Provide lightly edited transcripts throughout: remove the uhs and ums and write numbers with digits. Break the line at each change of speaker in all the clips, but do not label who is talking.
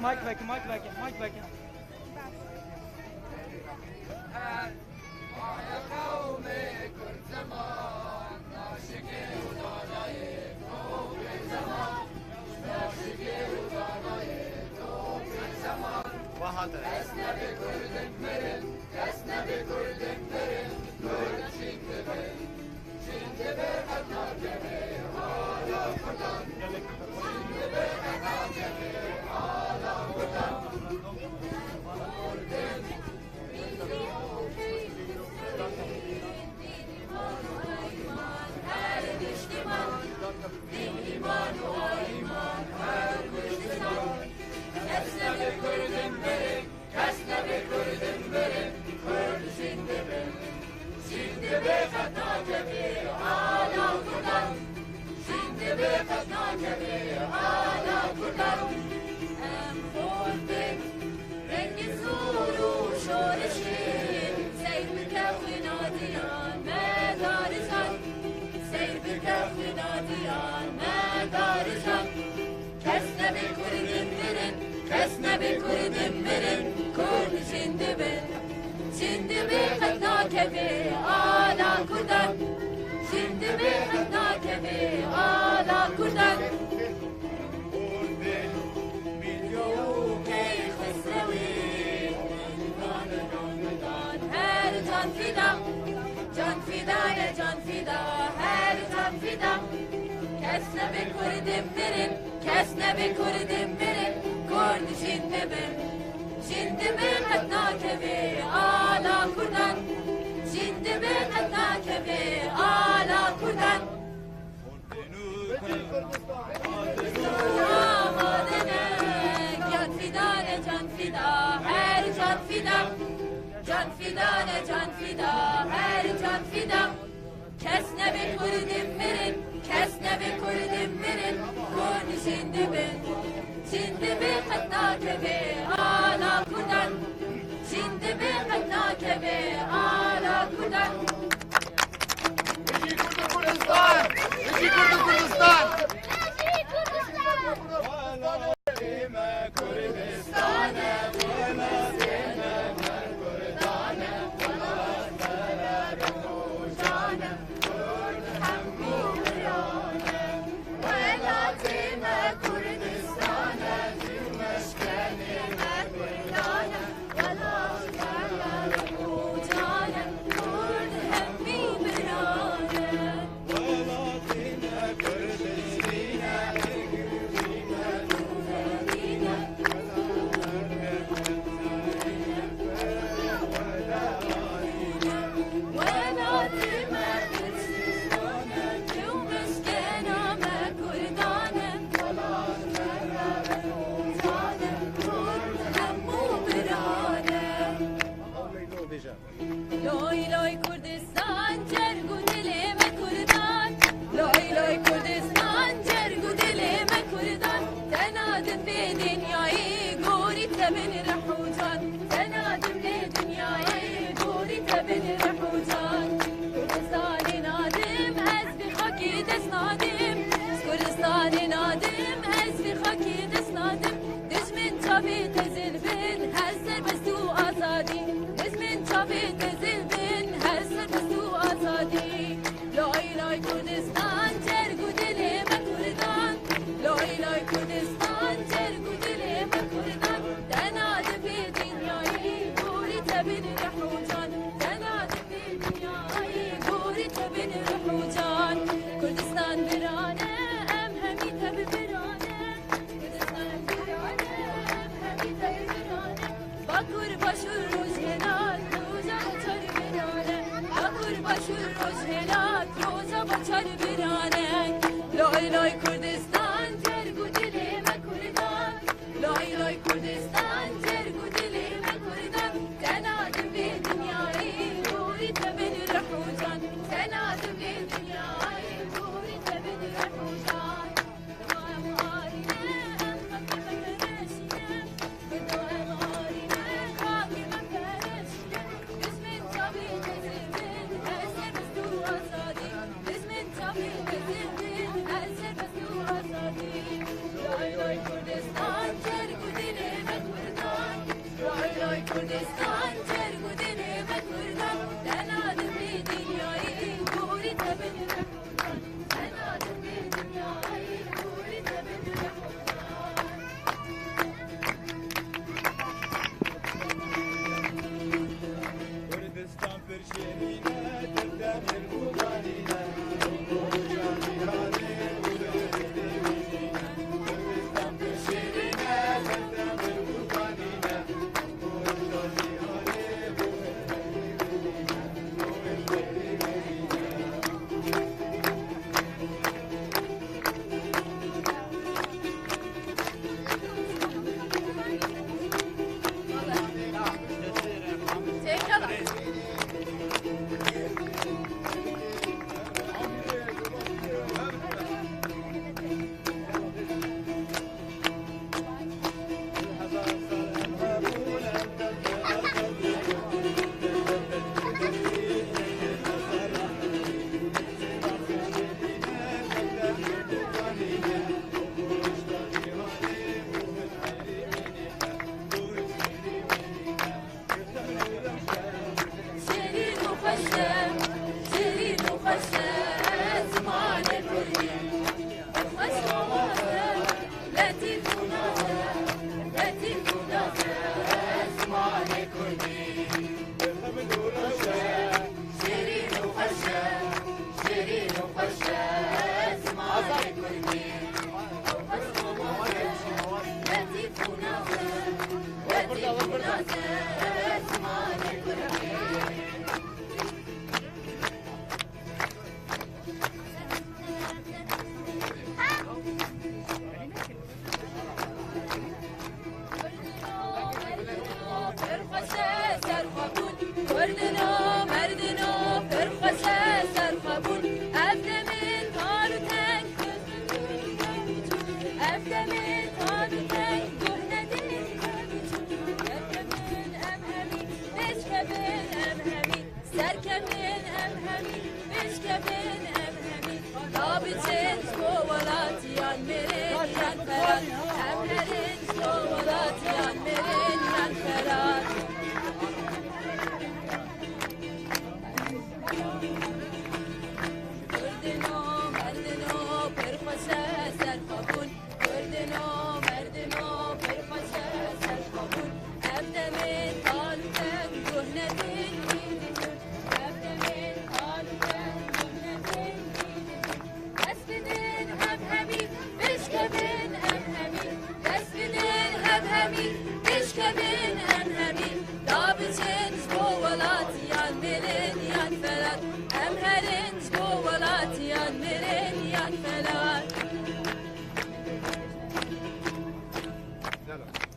مایک بەکە، مایک بەکە، مایک بەکە.
لای لای کردستان جرگ و دل.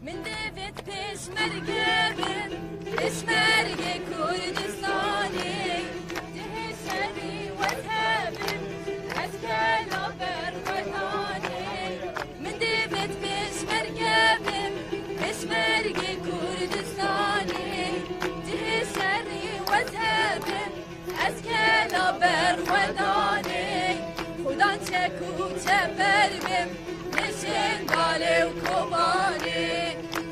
من دەڤێت پێشمەرگە بم پێشمەرگە کوردستانی جهێ شەری وەزهەبم ئەسکەلا بەرخوەدانێ من دەڤێت پێشمەرگە بم پێشمەرگە کوردستانی جهێ شەری وەزهەبم ئەسکەلا بەرخوەدانێ خودان چەک و چەپەر بم نشنگالێ و کۆبانێ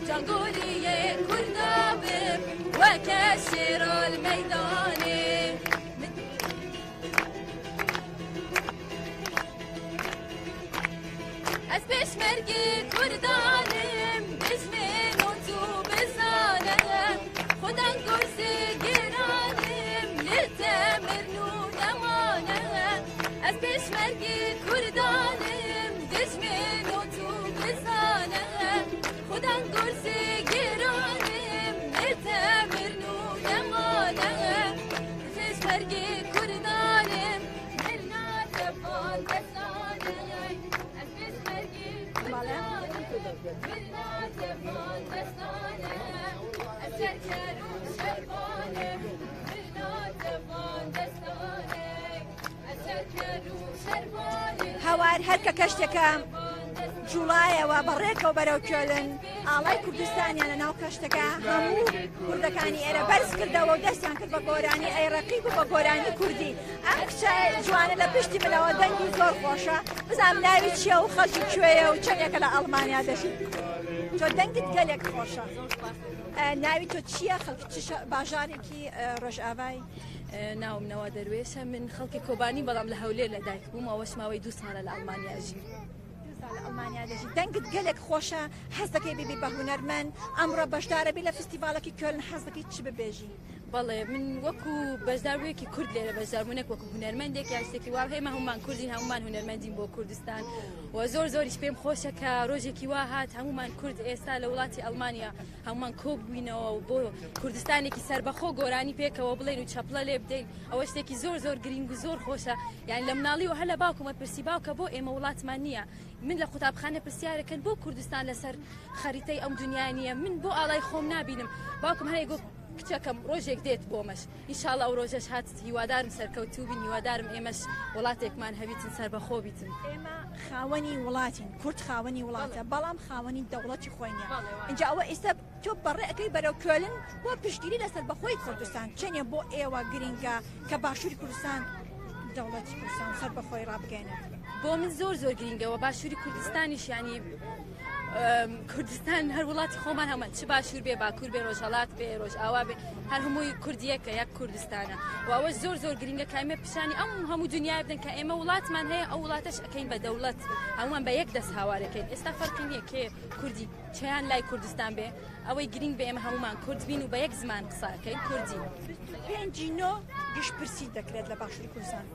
جانگۆریێ کوردا بم وەکە شێرال مەیدانێ ئەس پێشمەرگی کوردانم دژمن و تو بزانم خودان گورزی گرانم لتەمرن و نەمانم ئەس پێشمەرگی کوردانم دژمن و تو بزانم خودان گورزی گرانم لتەمرن و نەمانم پێشمەرگی کوردانم مرناتەفان دەسانم ئەس پێشمەرگی کوردانم مرناتەفان دەسانم ئەس سەرکەر و شەربانم مرناتەفان دەسانم ئەس سەرکەر و شەربانم
هاوار هەر کە کەشتەکە جوڵایەوە بەڕێکەوە بەرەو کۆلن ئاڵای کوردستانیان لە ناو کەشتەکە هەموو کوردەکانی ئێرە بەرز کردەوە و دەستیان کرد بە گۆرانی ئەی ڕەقیب و بە گۆرانی کوردی. ئەم کچە جوانە لە پشتی منەوە دەنگی زۆر خۆشە، بزانم ناوی چییە و خەڵکی کوێیە و چەندێکە لە ئەڵمانیا دەژی. تۆ دەنگت گەلێک خۆشە. ناوی تۆ چییە؟ خەڵکی چ باژارێکی ڕۆژئاوای؟
ناوم نەوا دەروێشە، من خەڵکی کۆبانی بەڵام لە هەولێر لەدایک بووم، ئەوەش ماوەی 2 ساڵە لە ئەڵمانیا ژیم.
2 ساڵ لە ئەڵمانیا دەژی. دەنگت گەلێک خۆشە، حەز دەکەی ببی بە هونەرمەند، ئەمڕۆ بەشدارە بی لە فستیڤاڵەکی کۆلن، حەز دەکەی چ ببێژی؟
بەڵێ، من وەکو بەشداربوویەکی کورد لێرە بەشداربوو، نەک وەکو هونەرمەندێک یا شتێکی وا. ئێمە هەمومان کوردین، هەمومان هونەرمەندین بۆ کوردستان و زۆر زۆریش پێم خۆشە کە ڕۆژێکی وا هات هەمومان کورد ئێستا لە وڵاتی ئەڵمانیا هەمومان کۆ بووینەوە و بۆ کوردستانێکی سەربەخۆ گۆرانی پێکەوە بڵێن و چەپڵە لێ بدەین. ئەوە شتێکی زۆر زۆر گرنگ و زۆر خۆشە. یعنی لە مناڵیەوە هەر لە باوکمە پرسی باوکە بۆ ئێمە وڵاتمان نییە. من لە قوتابخانە پرسیارەکەن بۆ کوردستان لەسەر خەریتەی ئەم دنیا نییە، من بۆ ئاڵای خۆم نابینم. باوکم هەیە گوت کچەکەم ڕۆژێک دێت بۆمەش، ئینشاڵڵا ئەو ڕۆژەش هات. هیوادارم سەرکەوتوو بین، هیوادارم ئێمەش وڵاتێکمان هەبیتن سەربەخۆ بیتن.
ئێمە خاوەنی وڵاتین، کورد خاوەنی وڵاتە، بەڵام خاوەنی دەوڵەتی خۆی نییە. اینجا ئەوە ئێستا تۆ بەڕێ ئەەکەی بەرەو کۆلن بۆ پشتگیری لە سەربەخۆی کوردستان، چەندێ بۆ ئێوە گرنگە کە باشووری کوردستان دەوڵەتی کوردستان سەربەخۆی ڕابگەێنێت؟
بۆ من زۆر زۆر گرنگەوە باشووری کوردستانیش، ینی کوردستان هەر وڵاتی خۆمان هەمان، چ باشوور بێ باکوور بێ ڕۆژهەڵات بێ ڕۆژئاوا بێ، هەر هەمووی کوردیەکە یەک کوردستانە. و ئەوە زۆر زۆر گرنگە کە ئێمە پیشانی ئەم هەموو دنیای بدەن کە ئێمە وڵاتمان هەیە، ئەو وڵاتەش ئەەکەین بە دەوڵەت، هەمووان بە یەک دەست هاوارەکەین. ئێستا فەرقی نییە کێ کوردی چیان لای کوردستان بێ، ئەوەی گرنگ بێ ئێمە هەمومان کورد بین و بە یەک زمان قسەکەین کوردی.
5 9 گشت پرسی دەکرێت لە باشووری کوردستان.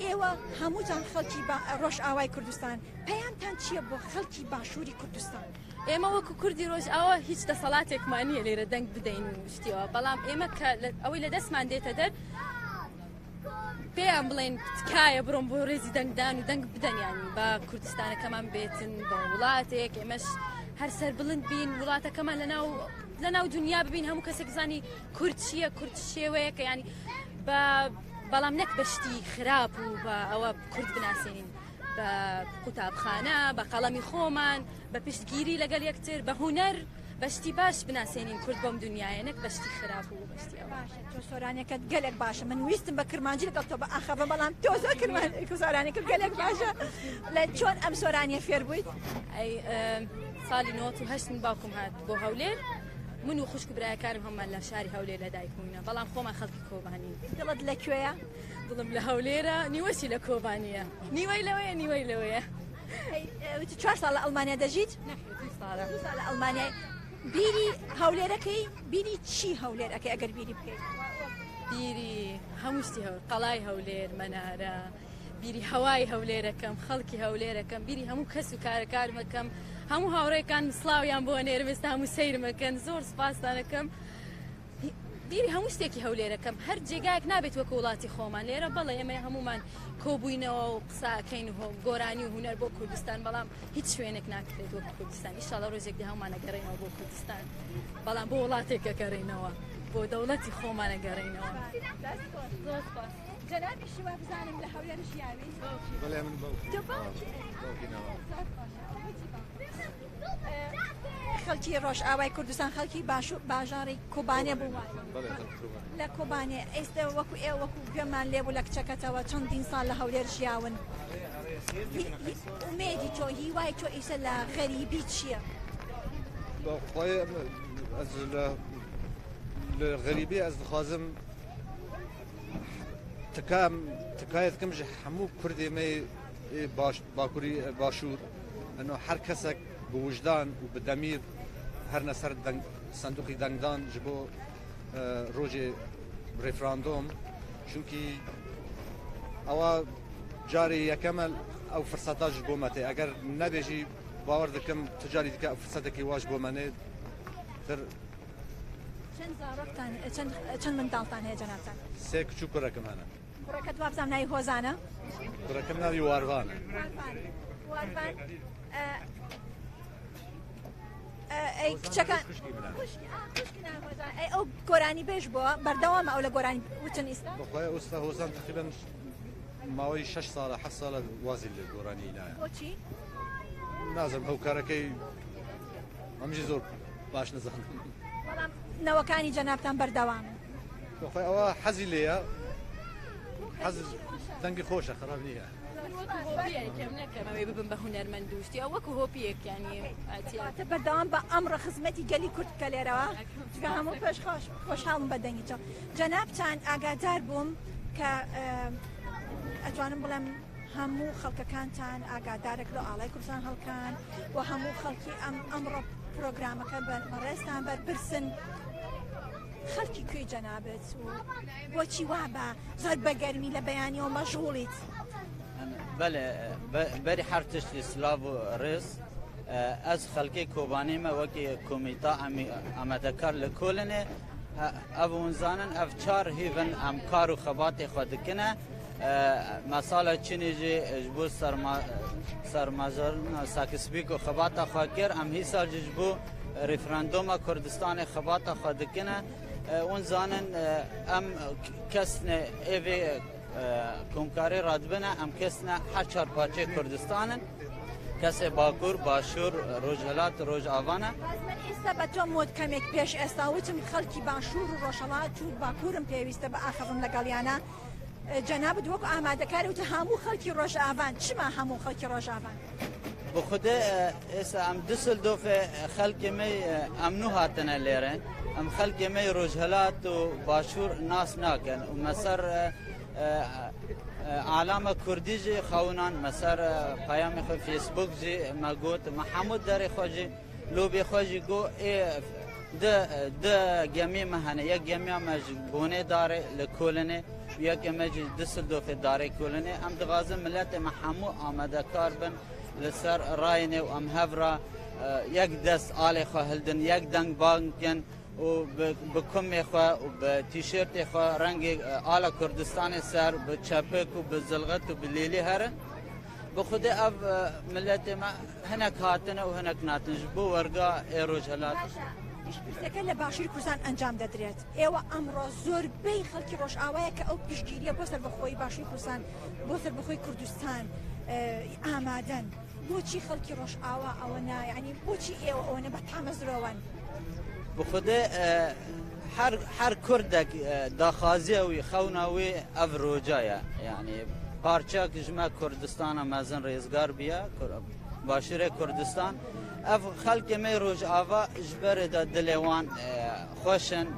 ئێوە هەمووتان خەڵکی ڕۆژئاوای کوردستان، پەیامتان چییە بۆ خەڵکی باشووری کوردستان؟
ئێمە وەکو کوردی ڕۆژئاوا هیچ دەسەڵاتێکمان نییە لێرە دەنگ بدەین و شتیەوە، بەڵام ئێمە کە ئەوەی لە دەستمان دێتە دەر پێیان بڵێن تکایە بڕۆن بۆ ڕێزی دەنگدان و دەنگ بدەن، ینی بە کوردستانەکەمان بێتن بە وڵاتێک ئێمەش هەر سەر بڵند بین، وڵاتەکەمان لەناو دنیا ببین، هەموو کەسێک زانی کورد چییە، کورد شێوەیەکە، ینی بە بەڵام نەک بە شتی خراپ و بە ئەوە کورد بناسێنین، بە قوتابخانە، بە قەڵەمی خۆمان، بە پشتگیری لەگەڵ یەکتر، بە هونەر، بە شتی باش بناسێنین کورد بەم دنیایە نەک بە شتی خراپ و بە شتی ئەوە.
باشە تۆ سۆرانیەکەت گەلێک باشە من ویستم بە کرمانجی لەگەڵ تۆ بئاخەڤم بەڵام تۆ زۆر کرمان سۆرانیەکەت گەلێک باشە لە چۆن ئەم سۆرانیە فێر بوویت؟
ئەی ساڵی 98 من باوکم هات بۆ هەولێر من و خوشک و برایەکانم هەموومان لە شاری هەولێر لەدایک بووینە بەڵام خۆمان خەڵکی کۆبانین.
دڵت لە کوێیە؟
دڵم لە هەولێرە نیوەشی لە کۆبانیە نیوەی لەوەیە نیوەی لەوەیە.
وتی چوار ساڵ لە ئەڵمانیا دەژیت؟
نەخێر دوو ساڵە.
دوو ساڵ لە ئەڵمانیای. بیری هەولێرەکەی بیری چی هەولێر ئەکەی ئەگەر بیری بکەیت؟
بیری هەموو شتی هەولێر قەڵای هەولێر مەنارە بیری هەوای هەولێرەکەم خەڵکی هەولێرەکەم بیری هەموو کەس و کارەکارمەکەم هەموو هاوڕێکان سڵاویان بۆ نێرم ئێستا هەموو سەیرمەکەن زۆر سپاستانەکەم بیری هەموو شتێکی هەولێرەکەم هەر جێگایەک نابێت وەکو وڵاتی خۆمان لێرە بەڵێ ئێمە هەمومان کۆبووینەوە و قساکەین و گۆرانی و هوەر بۆ کوردستان بەڵام هیچ شوێنێک ناکرێت وەکو کوردستان ئیشاڵە ڕۆژێک دی هەمومان ئەگەڕێینەوە بۆ کوردستان بەڵام بۆ وڵاتێک ئەگەڕێینەوە بۆ دەوڵەتی خۆمان ئەگەڕێینەوە. زۆر سپاس.
جەنابیشی وا بزانم لە هەولێر ژیاوی؟
بەڵێ من باوکی.
تۆ باوکی؟
باوکی ناوە.
زۆر خۆشە. بۆچی باوکی؟ خەڵکی ڕۆژئاوای کوردستان خەڵکی باژاڕی کۆبانێ بوو وایە؟
بەڵێ خەڵکی کۆبانێ.
لە کۆبانێ ئێستا وەکو ئێوە وەکو گوێمان لێ بوو لە کچەکەتەوە چەندین ساڵ لە هەولێر ژیاون ئومێدی تۆ هیوای تۆ ئیسە لە غەریبی چییە؟
بەخوای ئەز لە لە غەریبی ئەز دخوازم تکام تکایە دکەم ji hemû Kurdê me ê baş bakurî başûr eno her kesek bi wijdan û bi demîr herne ser deng senduqî dengdan ji bo rojê referandom çunkî ewa carê yekeme ew firseta ji bo me tê eger nebêjî bawer dikim ti carî dike ew firsetekî wa ji bo me nê تر
چەند زاڕۆکتان چەند چەند منداڵتان هەیە جەنابتان؟
سێ کچ و کوڕێکم هەنە.
کوڕەکەت وابزانم ناوی هۆزانە؟
کوڕەکەم ناوی وارڤانە.
وارڤان وارڤان ئەی کچەکان خوشکی ناوی هۆزان ئەی ئەو گۆرانی بێژ بووە بەردەوامە ئەو لە گۆرانی وتن ئیستا؟
بەخوای ئوستا هۆزان تقریبا ماوەی شەش ساڵە حەفت ساڵە وازی لە گۆرانی نایە.
بۆچی؟
نازم هۆکارەکەی ئەمژی زۆر باش نەزانم.
بەڵام نەوەکانی جەنابتان بەردەوامن.
بەخوای ئەوە حەزی لێیە حەز دەنگی خۆشە خراپ نییە.
من وەکو هۆبیەکەم نەکەم ئەوەی ببم بە هونەرمەند و شتی ئەو وەکو هۆبیەک یانی
کەواتە بەردەوام بە ئەمڕۆ خزمەتی گەلی کورد بکە لێرەوە چونکە هەموو پێش خۆش خۆشحاڵم بە دەنگی تۆ جەنابتان ئاگادار بووم کە ئەتوانم بڵێم هەموو خەڵکەکانتان ئاگادارێک لە ئاڵای کوردستان هەڵکان و هەموو خەڵکی ئەم ئەمڕۆ پرۆگرامەکە بەڕێزتان بەرپرسن خەڵکی کوێی جەنابت و بۆچی وا بە زۆر بە گەرمی لە بەیانیەوە مەشغوڵیت؟
بەلێ بەری هەر تشتی سلاv و ڕێز ئەز خەڵکی کۆبانێمە وەکی کۆمیتا ئامادەکار لە کۆلنێ ئەv ونزانن ئەv چار هیون ئەم کار و خەباتێ خwe دکنە مەساڵە چینی ژی ji بۆ سەرماژەرنا ساکسبیک و خەباتە خwe کرد ئەم هی سال ji بۆ ریفراندۆمە کوردستانی خەباتە خwe دکنە ون زانن ئەم کەسنێ ئێvê کۆمکاری ڕادبنە ئەم کەسنە هەر چار پارچەی کوردستانن کەسێ باکوور باشوور ڕۆژهەلات ڕۆژئاوانە.
باز من ئێستا بە تۆم وت کەمێک پێش ئێستا وتم خەڵکی باشوور و ڕۆژهەڵات و باکوورم پێویستە بئاخڤم لەگەڵیانە جەنابت وەکو ئامادەکاری وتت هەموو خەڵکی ڕۆژئاڤان چما هەموو خەڵکی ڕۆژئاڤان؟
بخودێ ئێستا ئەم دوسلدۆفێ خەڵکی مەی ئەم نوو هاتنە لێرە ئەم خەڵکی مەی ڕۆژهەلات و باشوور ناس ناکەن و مەسەر ئالامە کوردی ژی خەونان مەسەر پەیامی خۆ فەیسبوک ژی مە گوت مە هەموو دەرێ خۆ ژی لۆبێ خۆ ژی گۆ ئێ دە گەمی مە هەنە یەک گەمیا مە بۆنێ دارێ لە کۆلنێ یەک ئەمە ژی دوسلدۆفێ دارێ کۆلنێ ئەم دغازن ملەتێ مە هەموو ئامادەکار بن لەسەر ڕاینێ و ئەم هەڤرا یەک دەست ئالێ خۆ هەلدن یەک دەنگ بانکن و بە کومێ خۆ و بە تیشێرتێ خۆ ڕەنگی ئالە کوردستانی سەر بە چەپک و بە زلغەت و بە لێلی هەرن بە خودێ ئەv ملەتێ مە هەنێک هاتنە و هەنێک ناتن ji بۆ وەرگا ئێ ڕۆژهەلات.
باشە گشتپرسیەکە لە باشووری کوردستان ئەنجام دەدرێت ئێوە ئەمڕۆ زۆربەی خەڵکی ڕۆژئاوایە کە ئەو پشتگیریە بۆ سەربەخۆیی باشووری کوردستان بۆ سەربەخۆی کوردستان ئامادەن بۆچی خەڵکی ڕۆژئاوا ئەوە نا یعنی بۆچی ئێوە ئەوەنە بە تامەزرۆوەن؟
بخودێ هەر هەر کوردێک داخوازیە وی خەونا وی ئەv ڕۆژایە یعنی پارچەک ژمە کوردستانە مەزن ڕێزگار بیە باشوورێ کوردستان ئەv خەڵکێ مەی ڕۆژئاوا ji berê de dilê wan xweşin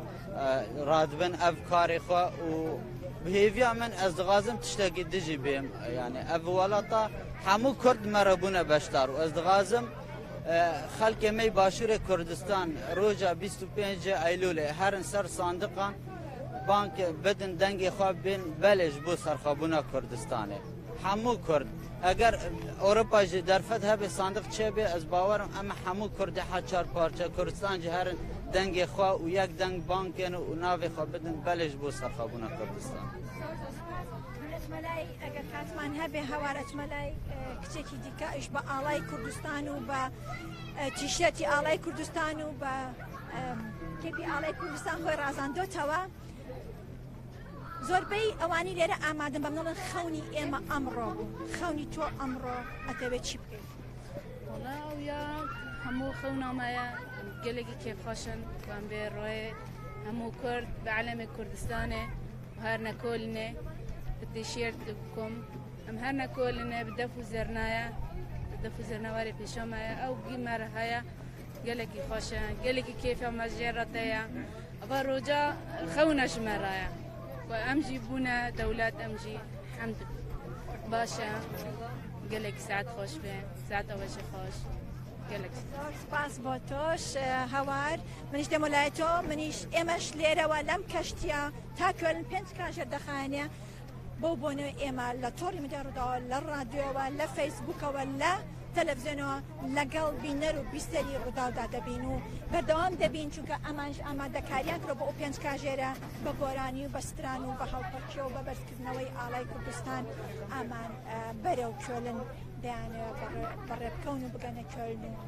radibin ev karê xwe û bi hêviya min ez dixwazim tiştekî dijî bêm yani ev welata hemû Kurd me re bûne beşdar û ez dixwazim خەڵکێ مەی باشوورێ کوردستان ڕۆژە 25 ئەیلولێ هەرن سەر ساندقان بانک بدن دەنگی خوا بێن بەلێ ji بۆ سەرخەبوونا کوردستانێ هەموو کورد ئەگەر ئەوروپا jî دەرفەت هەبێ ساندق چێبێ ez bawerim ئەمە هەموو کوردی حە چار پارچە کوردستان jî هەرن دەنگێ خوا و یەک دەنگ بانکێن و ناوێ خوا بدن بەلێ ji بۆ سەرخەبوونا کوردستان.
ئەچمە لای ئەگەر کاتمان هەبێ هەوار ئەچمە لای کچێکی دیکە ئیش بە ئاڵای کوردستان و بە تیشێرتی ئاڵای کوردستان و بە کێپی ئاڵای کوردستان خۆی ڕازاندۆتەوە. زۆربەی ئەوانی لێرە ئامادەن بە منەڵێن خەونی ئێمە ئەمڕۆ بوو، خەونی تۆ ئەمڕۆ ئەتەوێت چی بکەیت؟
وەڵا ئەویا هەموو خەونامایە gelekî kêfxweşin ku em bê royê hemû Kurd bi elemê Kurdistanê û her nekolinê bi tîşêrt bikom em her nekolinê bi def û zernaya bi def û zernawarê pêşa me ye ew gî me re heye gelekî xweş e gelekî kêfa me jê re te ye eva roja xewna ji me re ye ku em jî bûne dewlet em jî hemd baş e gelekî saet xweş bê saeta we jî xweş gelek.
زۆر سپاس بۆ تۆش هەوار. منیش دێمە لای تۆ، منیش ئێمەش لێرەوە لەم کەشتیە تا کوێلن 5 کاژێر دەخایەنێ بەو بۆنەوە ئێمە لە تۆڕی میدیا ڕووداوە لە ڕادیۆوە لە فەیسبووکەوە لە تەلەڤزیۆنەوە لەگەڵ بینەر و بیستەری ڕووداودا دەبین و بەردەوام دەبین، چونکە ئەمانش ئامادەکاریان کرد بۆ ئەو 5 کاژێرە بە گۆرانی و بە ستران و بە هەڵپەرکێ و بە بەرزکردنەوەی ئاڵای کوردستان ئامان بەرەو کوێلن دەیانەوە بەڕێ بکەون و بگەنە کوێلن و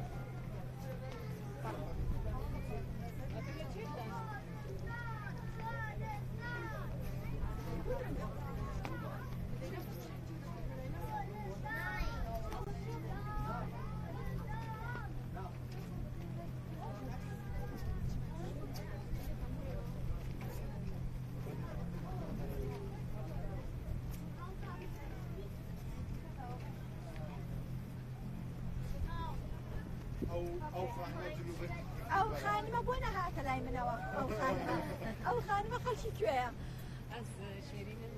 ئەو خانمە بۆ نەهاتە لای منەوە؟ ئەو خانمە ئەو خانمە خەڵکی کوێیە؟
ئەس شێرینم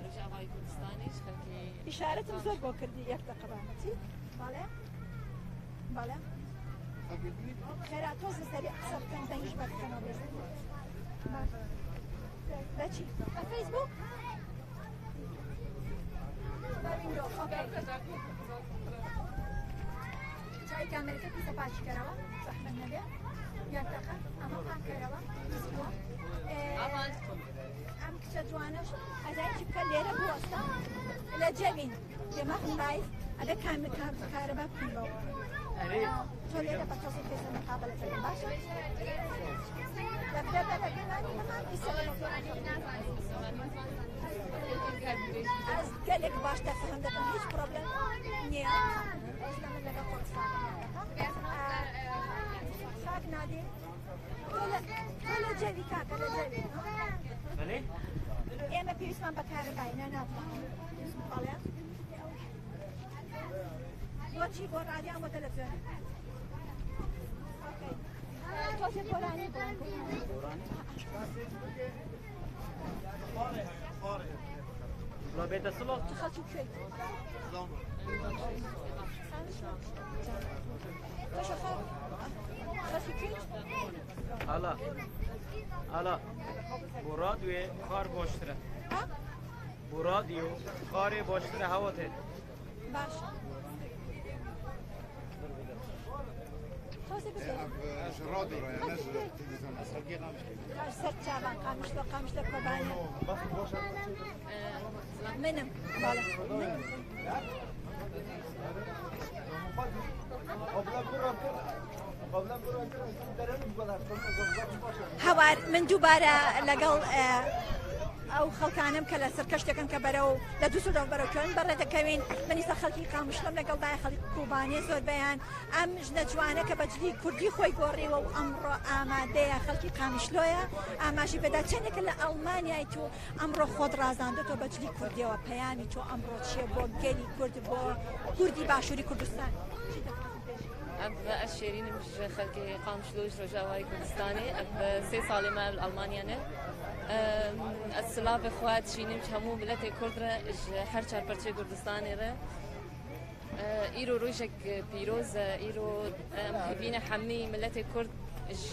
ڕۆژئاوای کوردستانیش خەڵکی
ئیشارەتم زۆر بۆ کردی یەک دەقە بامەتی. بەڵێ بەڵێ خێرا تۆزە سەریع قسە بکەن دەنگیش بەرکەنەوە بێ. بەچی؟ بە فەیسبوک؟ بە ویندۆ. ئۆکەی. چای کامێرەکە پیسە پاکی کەرەوە زەحمەت نەبێ. یەک دەقە ئەمە پاکەرەوە پیس بووە. ئەم کچە جوانەش ئەزای چی بکە لێرە بوەستە لە جەوین دێماخم لایف ئەبێ کارەبا بکەینەوە. تۆ لێرە بە تۆزێک پێسە مقابلە دەکەم باشە؟ ئەس گەلێک باش تەفهم دەکەم هیچ پرۆبلێم نییە. ئەس لە من لەگەڵ تۆ قسە دەکەم. کاک نادیم تۆ لە جەوی کاکە لە جەوی. ئێمە پێویستمان بە کارەبای نە ناتوانین. بەڵێ بۆچی بۆ ڕادیۆ بۆ تەلەڤیزیۆن؟ ئۆکەی تۆزێ گۆرانی بۆ
لا بێتە سڵاو.
تو خەڵکی کوێی؟ تۆش خەڵکی کوێی؟
ئالا ئالا بۆ رادیۆ خار باشترە. بۆ رادیۆ خارێ باشترە هەوا تێت.
باشە تۆزێ بزانە. سەر چاوان قامیشلۆ قامیشلۆ کۆبانێ. منم بەڵێ منم. هەوار من دووبارە لەگەڵ ئەو خەڵکانەم کە لەسەر کەشتێکن کە بەرەو لە دوسلدۆرف بەرەو کۆلن بەڕێ دەکەوین. من ئیستا خەڵکی قامشلۆم لەگەڵدایە، خەڵکی کوبانێ زۆربەیان. ئەم ژنە جوانە کە بە جلی کوردی خۆی گۆڕیوە و ئەمڕۆ ئامادەیە، خەڵکی قامیشلۆیە، ئاماژی پێدا چەندێکە لە ئەڵمانیایت و ئەمڕۆ خۆت ڕازاندۆتەوە بە جلی کوردیەوە، پەیامی تۆ ئەمڕۆ چییە بۆ گەلی کورد، بۆ کوردی باشووری کوردستان؟
ئەڤ شێرینم ژ خەلکێ قامشلۆ ژ ڕۆژاوای کوردستانێ. ئەڤ سێ ساڵێ مە لە ئەڵمانیا نە. ئەز سلاڤێ خوە دشینم ژ هەموو ملەتێ کورد رە، ژ هەر چار پەرچێ کوردستانێ رە. ئیرۆ ڕۆژێک پیرۆزە، ئیرۆ ئەم هێڤینە حەمی ملەتێ کورد ژ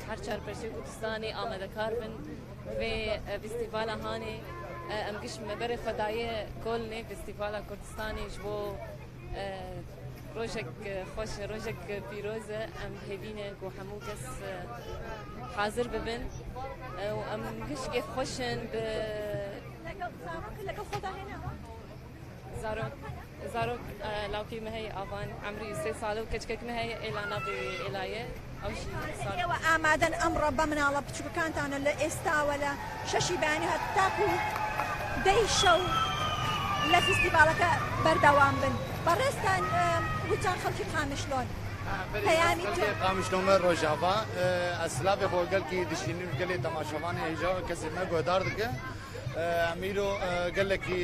هەر چار پەرچێ کوردستانێ ئامادەکار بن ڤێ فستیڤالا هانێ. ئەم گشت مەبەرێ خوە دایە کۆلنێ فستیڤالا کوردستانێ ژ بۆ ڕۆژێک خۆشە، ڕۆژێک پیرۆزە. ئەم هێڤینە گۆ هەموو کەس حازر ببن و ئەم گشت کێفخۆشن بە
لەگەڵ زارۆک لەگەڵ خۆدا هێناوە؟
زارۆک زارۆک لاوکی مە هەیە، ئاڤان عەمری 3 ساڵە و کەچکەک مە هەیە ئێلا ناڤێ ئێلایە، ئەوژی ساڵ.
ئێوە ئامادەن ئەمڕۆ بە مناڵە بچووکەکانتانە لە ئێستاوە لە 6ی بەیانی هەتاکو 10ی شەو لە فیستیڤاڵەکە بەردەوام بن؟ بەڕێزتان وتان خەڵکی قامیشلۆن، پەیامی تۆ؟
قامیشلۆمە ڕۆژاڤا. ئەسلاڤێ خۆ گەلکی دشینیم گەلێ تەماشەوانێ هێژا کەسێ مە گۆدار دکە. ئەمیرۆ گەلێکی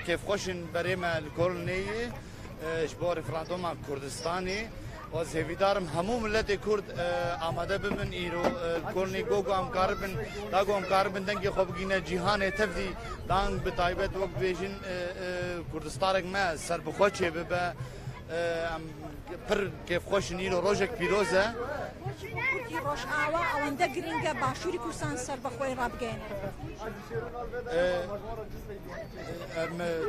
کێفخۆشن بەرێمە لە کۆلنێیێ ژ بۆ ڕیفراندۆما کوردستانێ و ئەز هێڤیدارم هەموو ملەتێ کورد ئامادە ببن ئیرۆ کۆلنێ گۆگۆ ئەم کاربن داگۆ ئەم کاربن دەنگێ خۆ بگینە جیهانێ تەڤدی دانگ بە تایبەت وەک بێژن کوردستانێک مە سەربخۆ چێ ببە. ئەم پر کێفخۆشن، ئیرۆ ڕۆژێک پیرۆزە.
بۆچی بۆ کوردی ڕۆژئاوا ئەوەندە گرنگە باشووری کوردستان سەربەخۆی ڕابگەیەنێت؟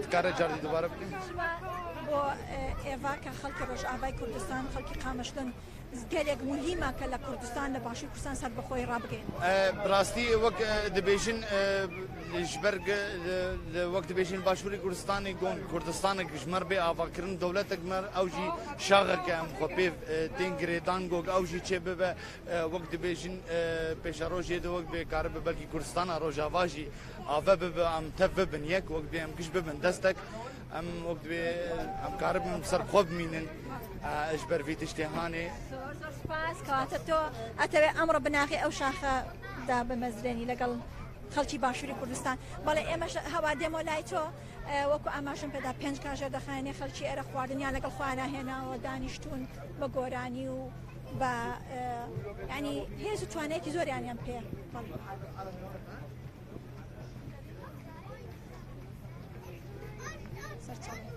تکارە جاردی دووبارە بکەین؟
بۆ ئێڤا کە خەڵکی ڕۆژئاوای کوردستان، خەڵکی قامشلن، گەلێک موهیمە کە لە کوردستان، لە باشووری کوردستان سەربەخۆی ڕابگەیەنێت.
بڕاستی وەک دەبێژن ژبەر وەک دەبێژن باشووری کوردستانی گۆن کوردستانێک ژمەر بێ ئاڤاکردن دەوڵەتێک مەر ئەوژی شاغەکە ئەم خۆ پێ تێن گرێدان گۆگ ئەوژی چێ ببە وەک دەبێژن پێشەڕۆژێ دە وەک بێ کارە بە بەلکی کوردستانە ڕۆژاڤاژی ئاڤە ببە ئەم تەڤ ببن یەک وەک بێ ئەم گشت ببن دەستێک ئەم وەک دەبێ ئەم کارە بن سەر خۆ بمینن ئەش بەرڤی تشتێ هانێ.
زۆر زۆر سوپاس. کەواتە تۆ ئەتەوێ ئەمڕۆ بناغەی ئەو شاخە دابمەزرێنی لەگەڵ خەڵکی باشووری کوردستان؟ بەڵێ، ئێمەش هەوا دێمەوە لای تۆ. وەکو ئاماژەم پێدا 5 کاژێر دەخایەنێ، خەڵکی ئێرە خواردنیان لەگەڵ خۆیانە هێناوە، دانیشتون بە گۆرانی و بە ینی هێز و توانایەکی زۆریانیان پێ. بەڵێ. سەرچاوە.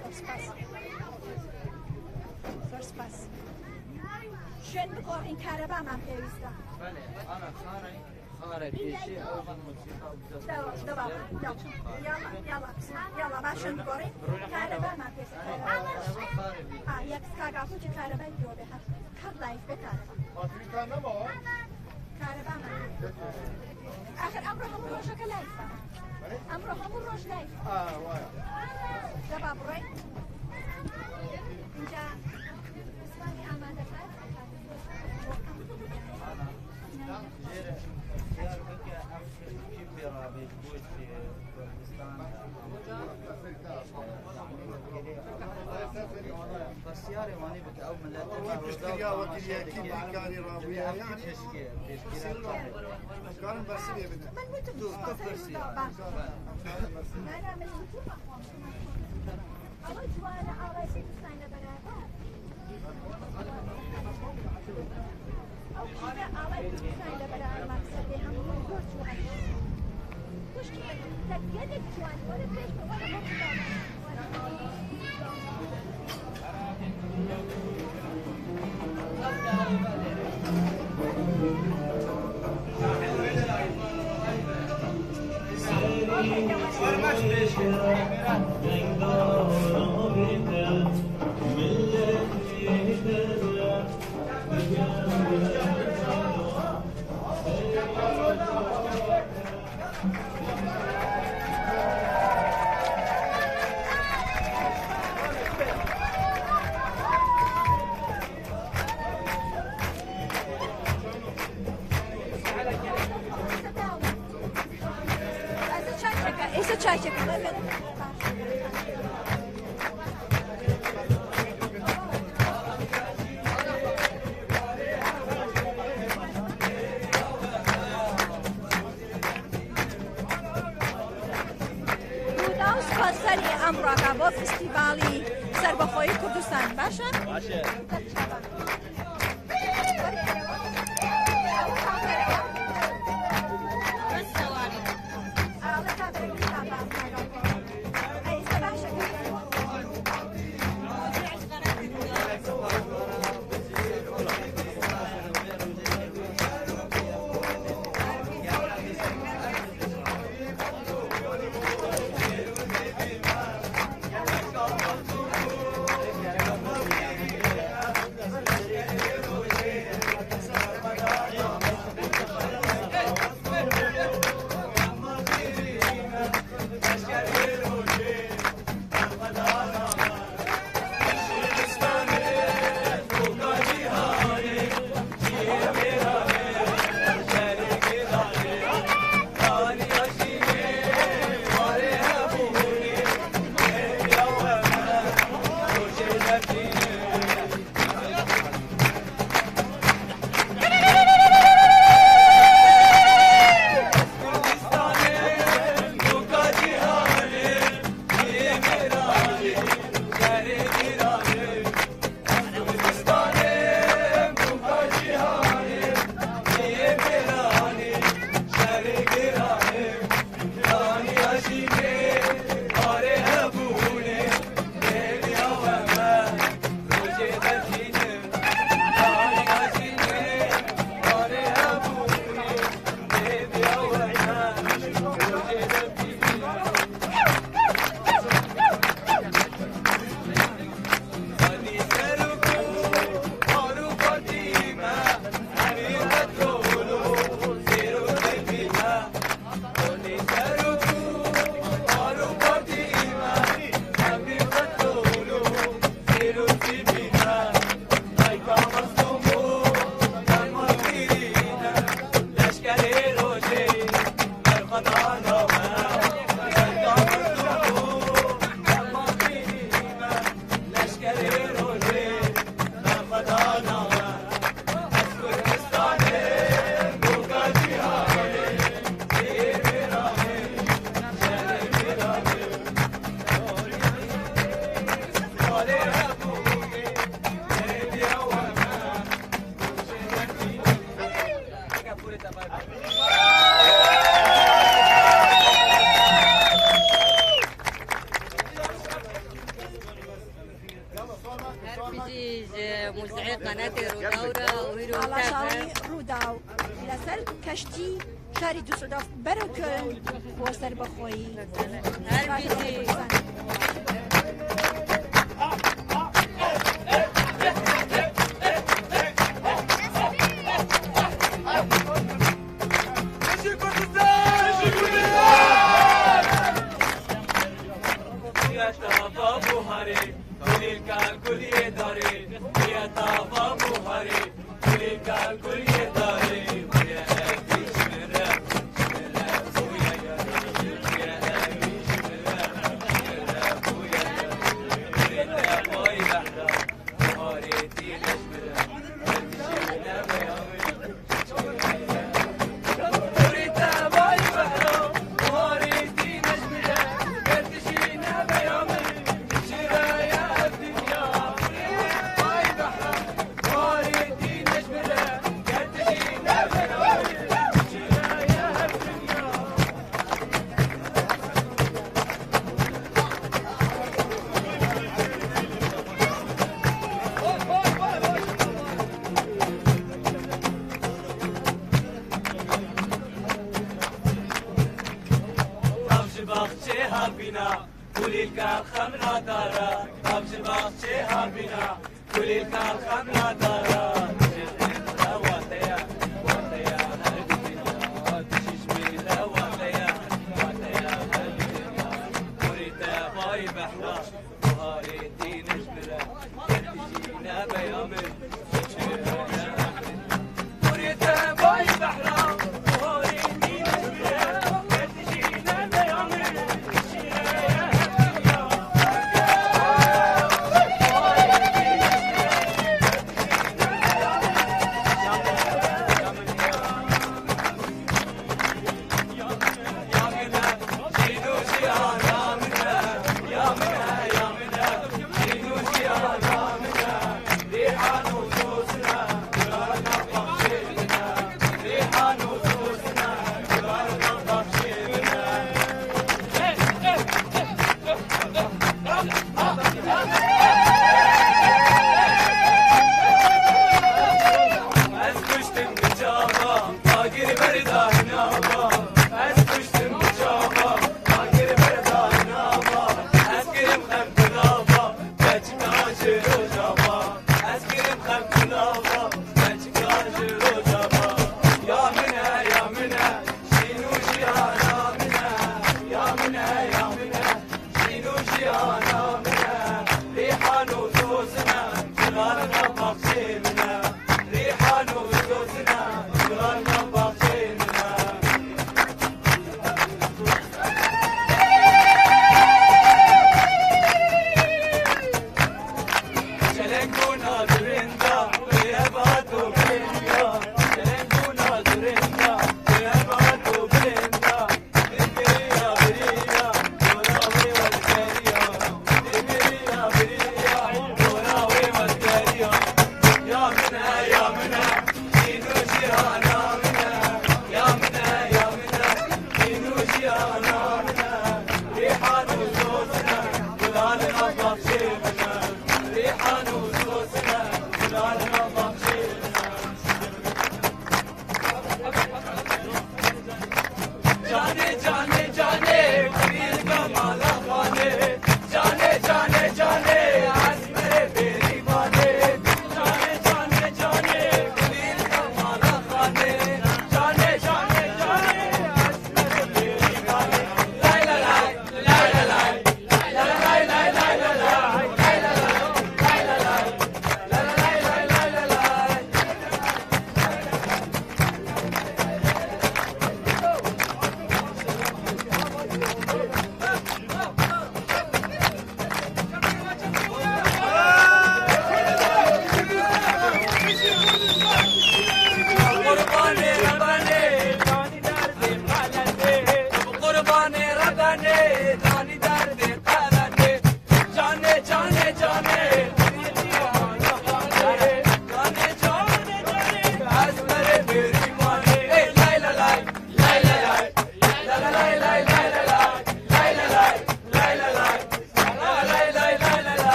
زۆر سپاس، زۆر سپاس. شوێن بگۆڕین، کارەبامان پێویستە. یاڵا با شوێن بگۆڕین، کارەبامان پێویستە. یەک کاگاپوتی کارەبای پێوە بێ، هەر live بێ کارەبا. کارەبامان ئاخر ئەمڕۆ هەموو ڕۆژەکە live ە، ئەمڕۆ هەموو ڕۆژ live. دەبا بڕۆین اینجا عوسمانی ئامادەکار. من وتم نا من وتم ئەوە جوانە ئاڵای کوردستان لەبەرە. ئەو کیرە ئاڵای کوردستان لەبەرە ماکسەدێ هەموو زۆر جوانە. خوشکی من لە گەلێک جوان. وەرە پێش بە، وەرە بۆ چاکێکم ئەبێت. ڕووداو سپۆنسەری ئەمڕۆکە بۆ فستیڤاڵی سەربەخۆیی کوردستان. باشە؟
باشە.
ئاڵاشاڵی ڕووداو لەسەر کەشتی شاری دوسلدۆرف بەرەو کۆلن بۆ سەربەخۆیی کوردستان.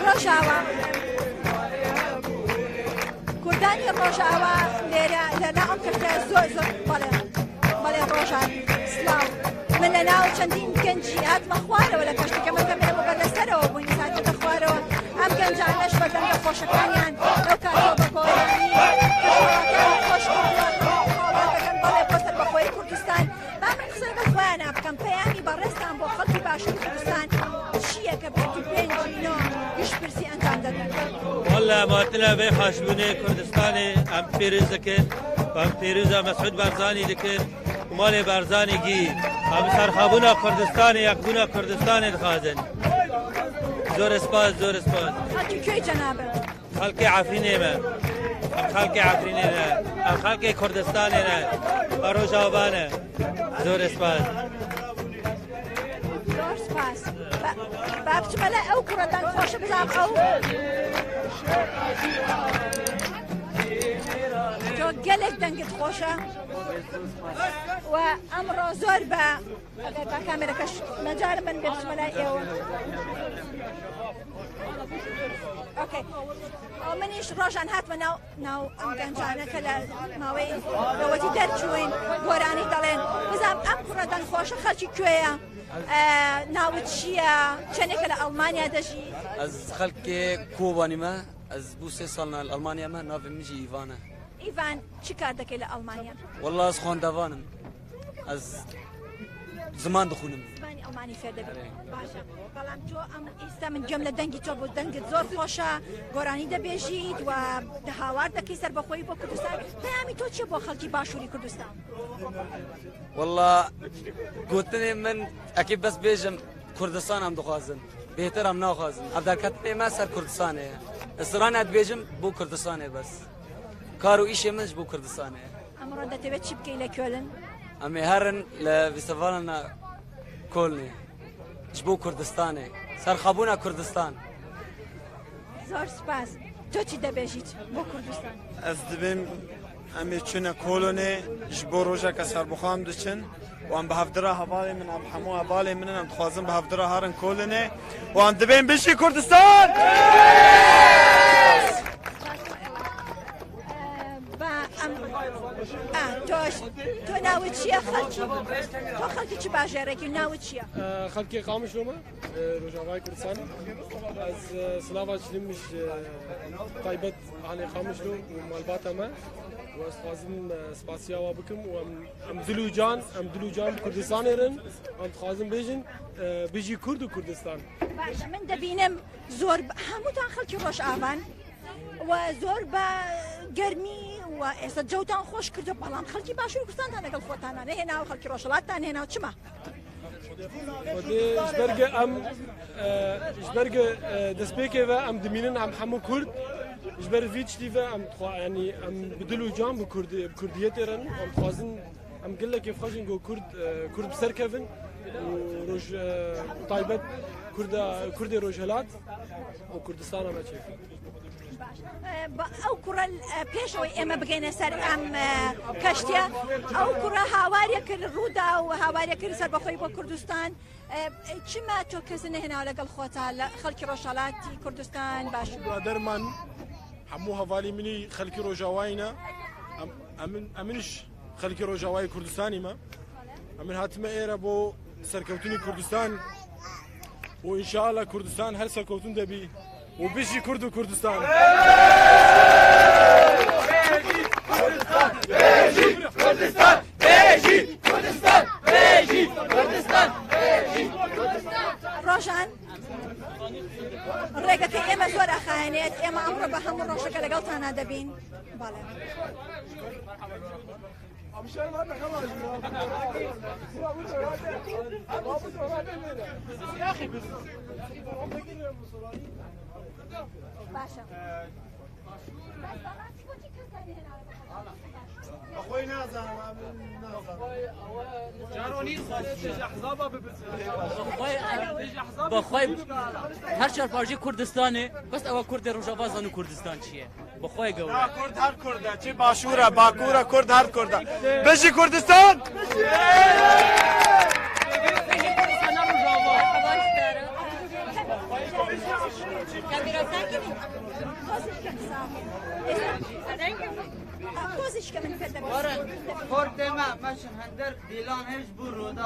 ڕۆژاوا کوردانی ڕۆژاوا لێرە لە ناو ئەم کەشتە زۆر زۆر بەڵێ بەڵێ ڕۆژان سلااو من لە ناو چەندین گەنجی هاتمە خوارەوە لە کەشتەکە من کەمێ بە لەسەرەوە بووین ساتەکە خوارەوە ئەم گەنجانەش بە دەنگە خۆشەکانیان لەو کاتەوە بە گۆرانی کەشەوەکان خۆش کردووە هاوار دەکەن بەڵێ بۆ سەربەخۆیی کوردستان با من قسە لەگەڵ خۆیانا بکەم پەیامی بەڕێزتان بۆ خەڵکی باشووری کوردستان چییە کە 25 نۆ گشتپرسی ئەنجام دەدەن؟
والله ماتنا بێ خاشبوونێ کوردستانێ ئەم پێرز دەکرد ئەم پێرزە مەسعود بارزانی دەکرد مالێ بارزانی گی ئەم سەرخابوونا کوردستانێ یەکبوونا کوردستانێ دخوازن زۆر سپاس زۆر سپاس.
خەڵکی کوێی جەنابت؟
خەڵکی عەفرینێمە ئەم خەڵکی عەفرینێنە ئەم خەڵکی کوردستانێنە ڕۆژاوانە زۆر سپاس.
زۆر سپاس. با بچمە لای ئەو کوڕە دەنگ خۆشە بزانم ئەو تۆ گەلێک دەنگت خۆشە و ئەمڕۆ زۆر بە ئەگەر با کامێرەکەش مەجارم من بێ بچمە لای ئێوە. ئۆکەی ئەو منیش ڕۆژان هاتمە ناو ناو ئەم گەنجانە کە لە ماوەی لەوەتی دەرچوین گۆرانی دەڵێن بزانم ئەم کوڕە دەنگ خۆشە خەڵکی کوێیە ناوت چییە چەندێکە لە ئەڵمانیا دەژی؟
ئەز خەڵکێ کۆبانیمە ئەز بوو سێ ساڵ لە ئەڵمانیامە ناوی منجی ئیڤانە.
ئیڤان چی کار دەکەی لە ئەڵمانیا؟
والله ئەز خوێندەوانم ئەز زمان دخونم.
زمانی ئەڵمانی فێر دەبی باشە بەڵام تۆ ئەم ئیستا من گوێم لە دەنگی تۆ بوو دەنگت زۆر خۆشە گۆرانی دەبێژیت و هاوار دەکەی سەربەخۆیی بۆ کوردستان پەیامی تۆ چیە بۆ خەڵکی باشووری کوردستان؟
والله گوتنێ من ئەکی بەس بێژم کوردستان ئەم دخوازن بێتر ئەم ناخوازن ئەف دەرکەتنێ مە سەر کوردستانەیە ئسران ئەدبێژم بۆ کوردستانێ بەس کار و ئیشێ منش بۆ کوردستانەیە.
ئەمڕۆ دەتەوێت چی بکەی لە کۆلن؟
ئەمێ هەرن لە ڤیستیڤالنا کۆلنێ ji بۆ کوردستانێ سەرخەبوونا کوردستان.
زۆر سپاس تۆ چی دەبێژیت بۆ کوردستان؟
ئەس دبێم ئەمێ چونە کۆلۆنێ ji بۆ ڕۆژەکە سەربخۆم دچن و ئەم بە هەڤدرا هەواڵێ من ئەم هەموو هەواڵێ منن ئەم دخوازن بە هەڤدرا هەرن کۆلنێ و ئەم دبێن بژی کوردستان.
با ئەم تۆش تۆ ناوت چییە خەڵکی تۆ خەڵکی چ باژێڕێکی ناوت چییە؟
خەڵکی قامشلۆمە ڕۆژاوای کوردستان ئەز سلاڤا چلمش تایبەت ئالێ قامشلۆ و مالباتەمە و ئەز خوازم سپاسیاوا بکەم و ئەم دل و جان ئەم دل و جان کوردستانێرن ئەم خوازم بێژن بژی کورد و کوردستان.
باشە من دەبینم زۆر هەمووتان خەڵکی ڕۆژئاوان. و زۆر بە گەرمی و ئێستا جەوتان خۆش کردو، بەڵام خەڵکی باشووری کوردستانتان لەگەڵ خۆتانە نەهێناوە، خەڵکی ڕۆژهەڵاتتان هێناوە، چما؟
ژبەرگە ئەم ژبەرگە دەستپێکێ ئەم دمینن ئەم هەموو کورد ژبەر ڤیچ دیڤە ئەم ینی ئەم بدل و جان بە کوردیەتێرن ئەم خوازن ئەم گەلێکی خۆشن گۆ کورد کورد بسەرکەون و ڕۆژ تایبەت کوردە کوردی ڕۆژهەلات و کوردستانە بەچێ.
ئەو کوڕە پێشەوەی ئێمە بگەینە سەر ئەم کەشتە، ئەو کوڕە هاوارێک کرد ڕوودا و هاوارێک کرد سەربەخۆی بۆ کوردستان. چما تۆ کەس نەهێناوە لەگەڵ خۆتا لە خەڵکی ڕۆژهەڵاتی کوردستان؟ باش
برادەرمان هەموو هەوالی منی خەڵکی ڕۆژاوایینە، ئەمنش خەڵکی ڕۆژاوای کوردستانیمە. ئەمن هاتمە ئێرە بۆ سەرکەوتنی کوردستان و ئینشاءاللە کوردستان هەر سەرکەوتن دەبی و بژی کورد و کوردستان.
ڕۆژان ڕێگەکەی ئێمە زۆر ئەخایەنێت، ئێمە ئەمڕۆ بە هەموو ڕۆژەکە لەگەڵتانە دەبین. بەڵێ. باشە.
خۆی نازانم.
بەخوای هەر چوار پارچەی کوردستانێ بەس ئەوە کوردی ڕۆژاوا زان و کوردستان چییە بەخوای گەورە.
کورد هەر کوردە، چی باشوورە باکوورە، کورد هەر کوردە. بژی کوردستان.
تۆزیش کە من پێ دەبێت.
خۆرتێ مە مەشن هەندەر دیلان هێش بوو ڕۆدا.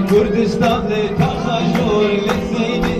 کوردستان لێ تاخە ژۆر لە زەینی.